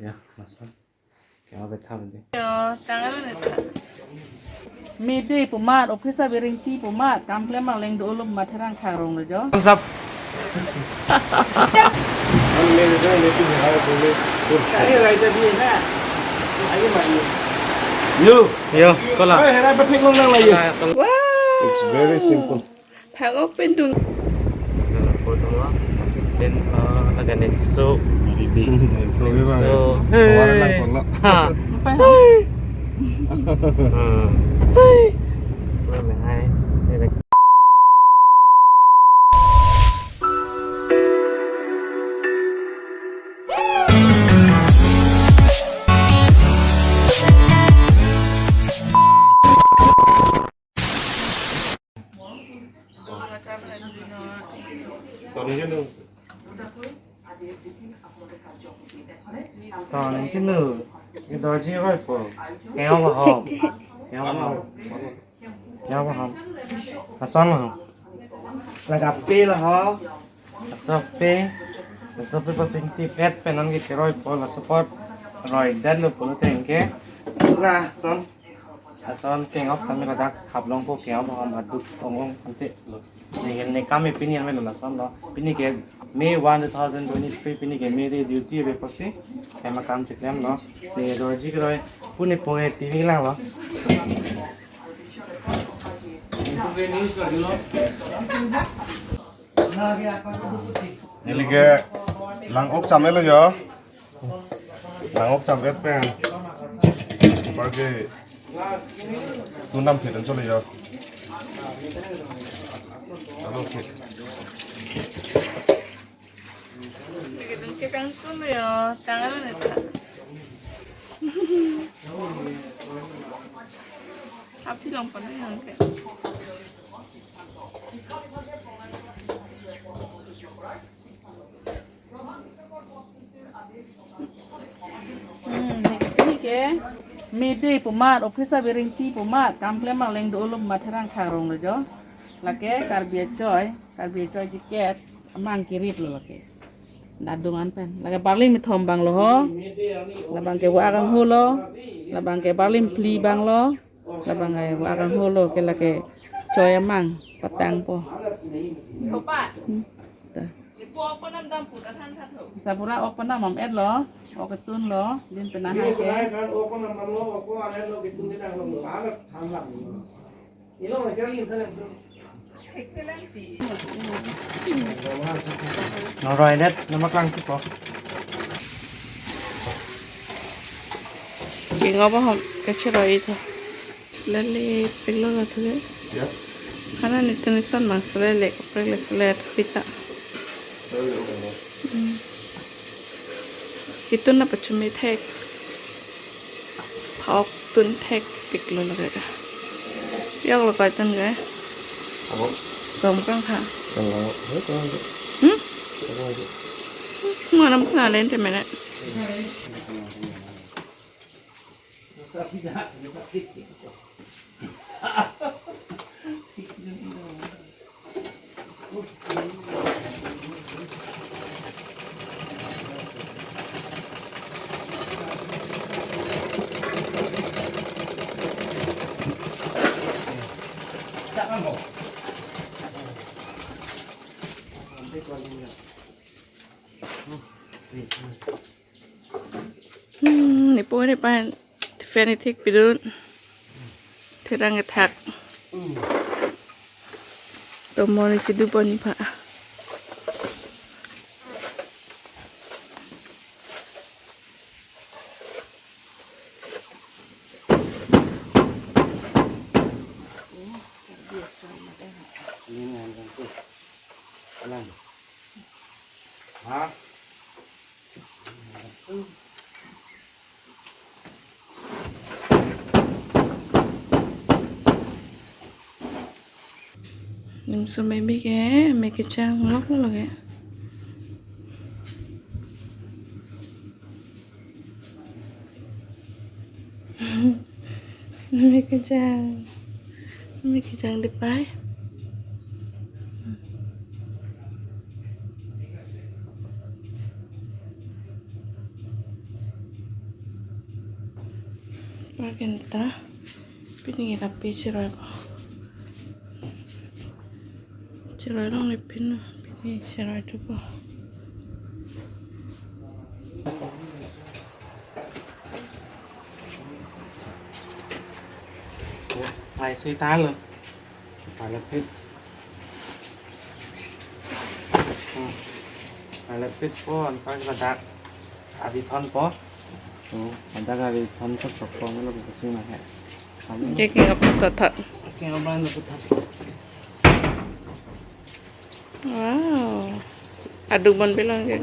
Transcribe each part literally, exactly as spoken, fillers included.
Ya, masuk. Kema bethap dei. Yo, tangan na ta. Mede pu amat, office abi ringti pu amat, kam klem aleng do-olo pu amat therang tharong lo jo. Sab. Yo, yo, kola. It's very simple. Phagok pen tung. Then, uh, laga nexo. Nexo, nexo. Kemarin lang kola. Ha. Apa? Hmm. Hai. Hai. Tong chinu. Ke dorji roi po. Ke ho ho. Ke ho ho. Ke ho ho. Lason ho. Laga pe la ho. Laso pe. Laso pe pasing tip et pen non ke keroi po laso apot. Roi dan lo pulo teng ke. Lason. Lason keng-op tame ladak hablong po keng-op ham aduk ong ong ante lo. Neke ne kam e pini an me lo lason lo. Pini ke May one, two thousand twenty-three, pini ke May Day duty be posi. Kema kam chiklem lo. Neke dorji keroi. Puni po e T V lang lo. Neli ke lang-ok cham-et lo jo. Lang-ok cham-et pen. Apar ke tun dam phet an cholo jo. Alo, okay. Kekang tun lo jo, tangan na ta. Api long pen yang ke. Hmm, neke, neke. Mede pu amat, office abi ringti pu amat, kam klem aleng do-olo pu amat therang tharong lo jo. Lake Karbi achoi, Karbi achoi jacket, amang kirip lo lake. Dadung an pen. Lake barling methom abang lo ho. Labang ke wa kangho lo. Labang ke barling phli abang lo. Labang ke wa kangho lo ke lake choi amang patang po. Opa. Hmm. Ta. Ipo opa nam dam pu ta than tha tho. Sapura ok panam am et lo. Ok tun lo. Din penang hai ke. Noroi det, nama klang tipo. Bingo bohong kecil roi itu. Lele peglo la tu deh. Ya. Karena itu nisan mang selele, kaprek le selele pita. Lele, oke. Hmm. Itu na pachumi thek. Phak tun thek pik lo lake ta. Yok lo kai tun ke. Abo. Tom kang kha. Kang kha. Hai kang kha. Hmm? Kang kha. Mana mungkin ada yang temen. Hmm, ne po ne pa fan ithik pidun. Therang kethak. Tomo ne chidu pon ne pa. Ha? Nimso maybe ke, me kechang lok lok ke. Me kejang. Me kejang dei pai. Makin ta pini kita pi chiroi po. Chiroi longle pin, pini chiroi thupo. Ai sui ta lo. Pala pit. Hmm. Pala pit po, anpar ladak avi thon po. Hmm, ladak avi thon po, chok po, melo kusi ma hai. Kami Keke apa satat? Keke apa lo kutat? Wow. Aduk bon pelong ke.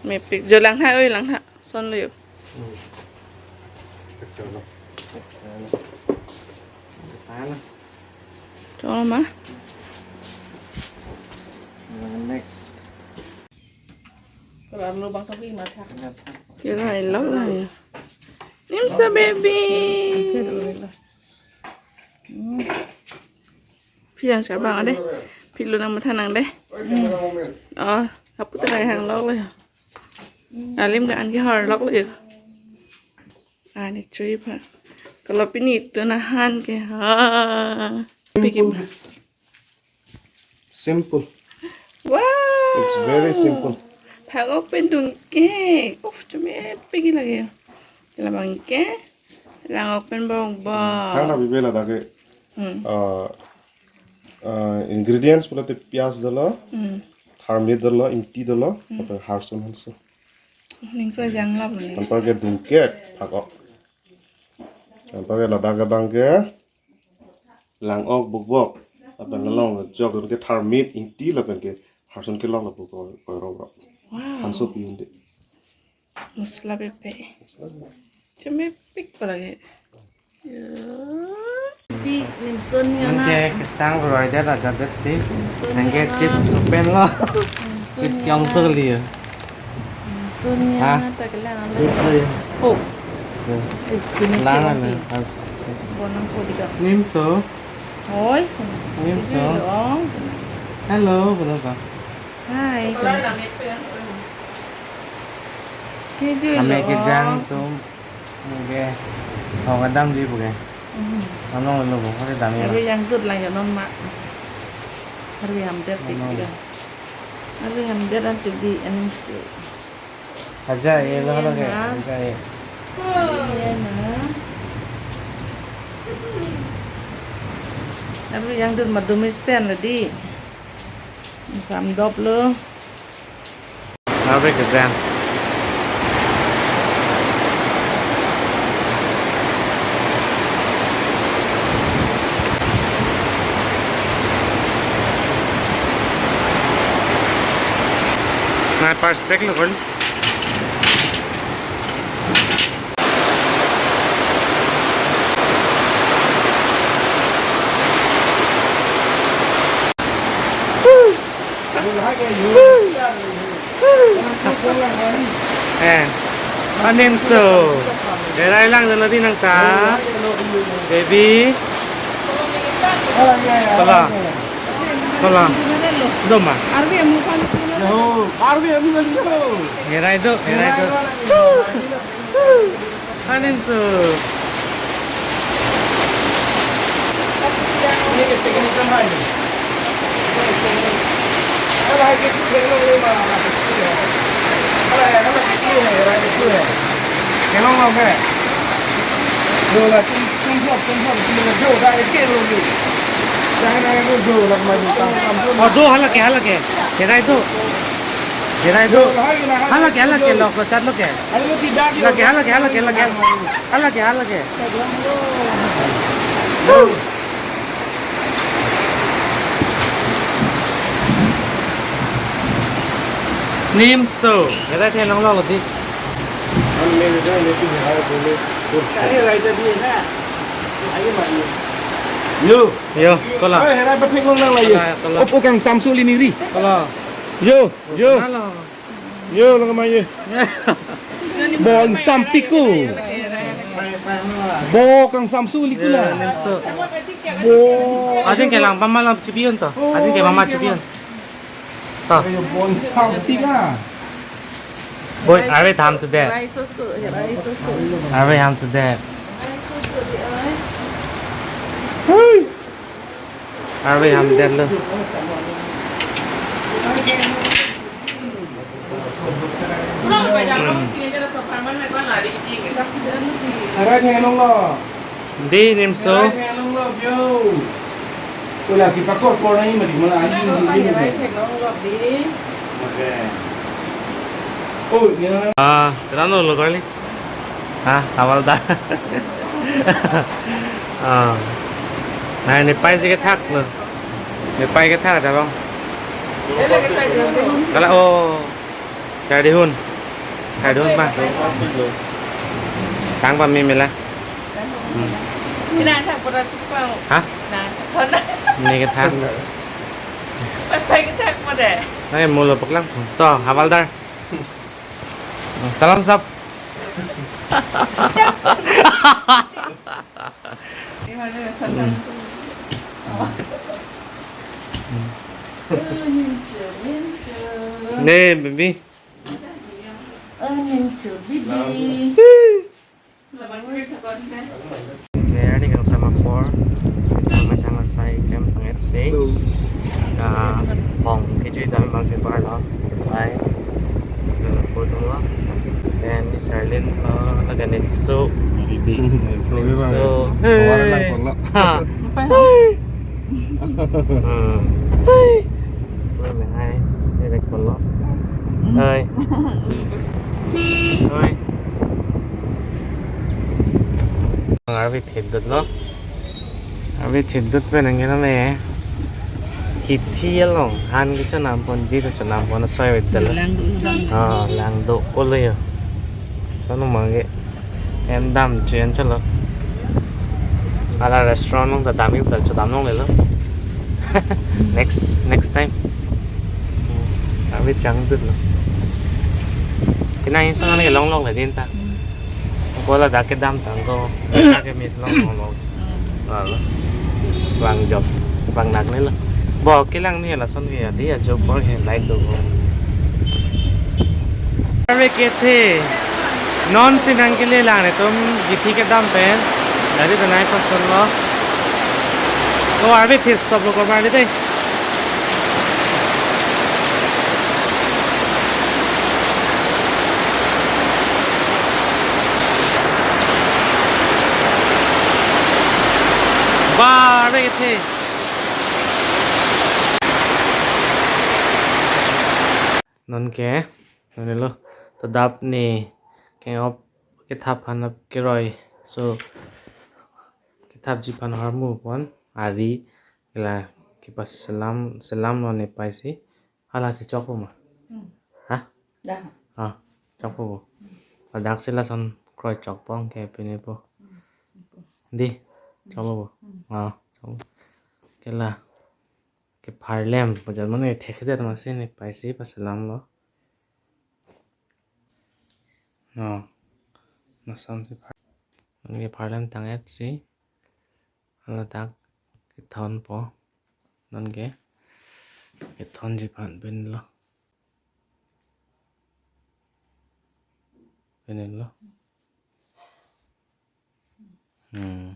Mepik. Jo lang ha, oi lang ha. Son lo yo. Hmm. Kecil lo. Kecil lo. Kecil lo. Cholo ma. Next. Kalau lubang tapi mata. Kira ilok lah ya. Nimso baby. Hmm. Phi lang charbang ade. Phi lo nang matha nang de. Hmm. Oh, apu ta nang hang lok lo ya. Alim ke an ke har lok lo ya. Ani chui pha. Kalau pini tu nahan ke ha. Piki Simple. Wow. It's very simple. Phak-ok pen dungke. Uf, chome piki lagi. Labang ke. Lang-ok pen bong bong. Thang na bibela dake. Hmm. Uh, uh, ingredients pula te piyaj dolo, Hmm. tharmit dolo, ingti dolo, Hmm. apa harson hanso. Ningkro janglap ni. Anpar ke dungke phak-ok. Anpar ke ladak abang ke lang-ok bukbok. Lapen along jok dun ke tharmit ingti lapen ke harson kelok lapu ko ko rok rok. Wow. Hanso pi undi. Masala pepe. Chome pik pa lagi. Ya. Di nimson ya na. Nang ke kesang roi dia raja bet si. Nimson Nang ke ya na. Chips open lo. Nimson Chips ya ke ongso na. Kali ya. Nimson ya Ha? na ta kelang anda. Chips lo ya. Oh. Ya. Eh, kini Lang chips anda. lagi. Harus chips. Bonang ko di ka. Nimso. Oi. Nimso. Kiji lo. Hello, berapa? Hai. Kiji Kami lo. kejang tum. Oke. Hong kedamji pu ke. Mhm. Ano lo bo, hari dami. Hari yang tut lang ya non ma. Hari ham der tik Ano. dia. Hari ham der an tik di an tu. Aja ye lo Iya, lo ke. Nak. Aja ye. Iya, Nak. Hari yang tut madumi sen lo di. Kam dop lo. Nave ke dan. Na parsek lo kon. Eh, anim so. Herai lang dun lo di nang ta. Baby. Kola. Kola. Doma. Arvi amu kan. Arvi amu kan. Herai do, herai do. Anin tu. Oh, do hala ke, hala ke. Herai do. Herai do. Hala ke, hala ke, lok, lok, chat lok ke. Hala ke, hala ke, hala ke, hala ke. Hala ke, hala ke. Nimso. Herai the long long di. Yo. Yo, kola. Herai pathek long lang la yo. Kola, kola. Opo kang samsu lini ri. Kola. Yo, yo. Kola. Yo, lang ma ye. Bo ang sampiku. Bo kang samsu likuna. Bo. Asin ke lang pama lang chipion to. Asin ke mama chipion. To. Yo, bo ang sampika. Oi, arve tham tu det. Rice also, rice also. Arve tham tu det. Arve tham det lo. Arve ni long lo. Di nimso. Wala si pakor kor na ini mati mana ayu ini. Oh, ini na. Ah, terano lo kali. Ah, hawaldar. Ah. Nah, nepei si kethak lo. Nepei kethak ada bang. Kalau oh. Charli hon. Charli hon pa. Tang pa mi mela. Hmm. Ina thak pura tukang. Ha? Na thak na. Ni kethak. Pas pai kethak pura. Nai mulo paklang. To, hawaldar. Salam sap. Ne, baby. Ning chu bibi. Kaya ni kang sama por. Kita macam asai jam tang et se. Ka pong kecil dan masih parlo. Bye. Dalam foto lah. Dan di Charli, uh, lagi ni so. Bibi. So, bibi. So. Kawan lang pon lo. Ha. Apa? Hmm. Oi, me hai. Direct pon lo. Oi. Oi. Arve thedut lo. Arve thedut pen ang kena me. Hithi along han ke chonam pon ji to chonam pon soi betel. Lang do lang. Ah, lang do ko lo yo. Sanu mangge. Em dam chen chalo. Ala restaurant along ta dam ip dal chodam longlelo. Next, next time. Kami changdut lo. Kena insang ane long long le din ta. Hmm. Ko ladak kedam tang ko. Ladak ke miss long long lo. Hmm. Lalo. Vang jok. Vang nak ne lo. Bo kelang ni lason ke adi ajo por he light do ko. Arve kethe. Non si nangkele lang netum githi kedam pen. Dari tanai kosonlo. Oh, arve thir stop lo korma dei. Ba, arve kethe. Non ke, non lo, tadap ni keng-op kethap aphan keroi. So, kethapji aphan ahormu pon, ari, la kepaselam, selam lo nepei si, hala si chokpo ma. Hmm. Ha? Dah. Ah, chokpo. Ladak si lason kroi chokpo ke pine po. Hmm. Di, chokpo. Hmm. Ah, chokpo. Ke la. Kepharlem, pu jat mane thekthedet masi nepei si paselam lo. No. Lason si phar-, non kepharlem tang et si. Ladak kethon po. Non ke. Kethonji aphan pen lo. Pen lo. Hmm.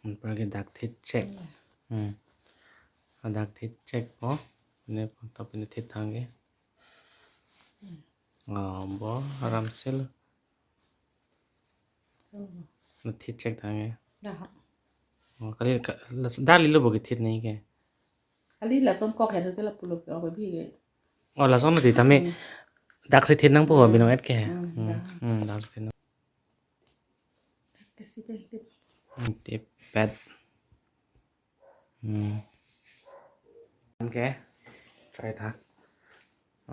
Anpar ke dak thit chek. Hmm. Dak thit chek po. Ne po top ne thit thang ke. Oh, bo aram se lo. Oh. Ne thit chek thang ke. Dah. Oh, kali ka, las-, dali lo bo ke thit nai ke. Kali lason kok her ke lapulo ke, oh, bi ke. Oh, lason di tame. Hmm. Dak si thit nang po, hmm, bino et ke. Hmm, hmm, dak. Hmm, dak si thit nang. Dak ke si pen tip. Hmm, tip pet. Hmm. Okay. Try tha.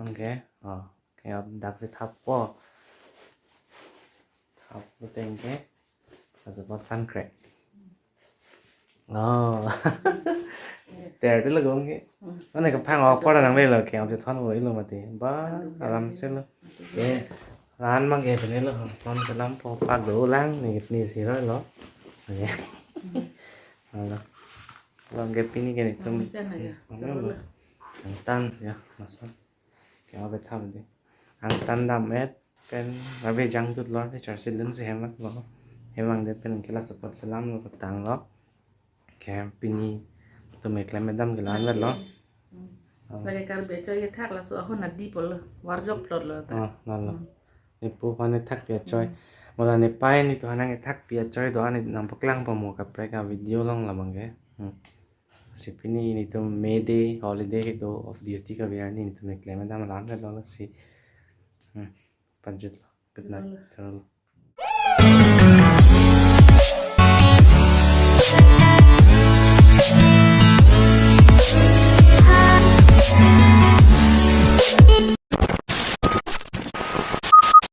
Okay. Oh, okay, dak si thap po. Thap lo teng ke. Ajo pot san krek. Oh. Ter de lagong ke. Hmm. Mane kaphang ok por nang le lo ke, ang thon lo ilo mati. Ba, aram se lo. Ye. Ran mang ke pene lo. Thon selam po pak dolang ni, ni si roi lo. Ye. Alo. Long ke pini ke netum. Ang sen na ya. Hmm, ang lo. Ang tan ya, masa. Ke ang bethap de. Angtan dam-et pen ave jangdut lo, ne charsi lunsi hem lo. Hem vangdet pen ke laso apot selam lo, patang lo. Ke pini netum keklem kedam ke la-an vet lo. Hmm. Oh. Lake Karbi achoi kethak laso ahon adi pulo, varjop plot lo ta. Oh, lalo. Hmm. Nepo aphan nethakpi achoi. Hmm. Mola nepei netum aphan nangkethakpi achoi do-an nangpaklang pamo kaprek a-video along labang ke. Hmm. Si pini netum May Day holiday kedo, off duty kave arni netum keklem kedam la-an vet lo si. Hmm. Pajut lo. Good night. Chalo. Chalo.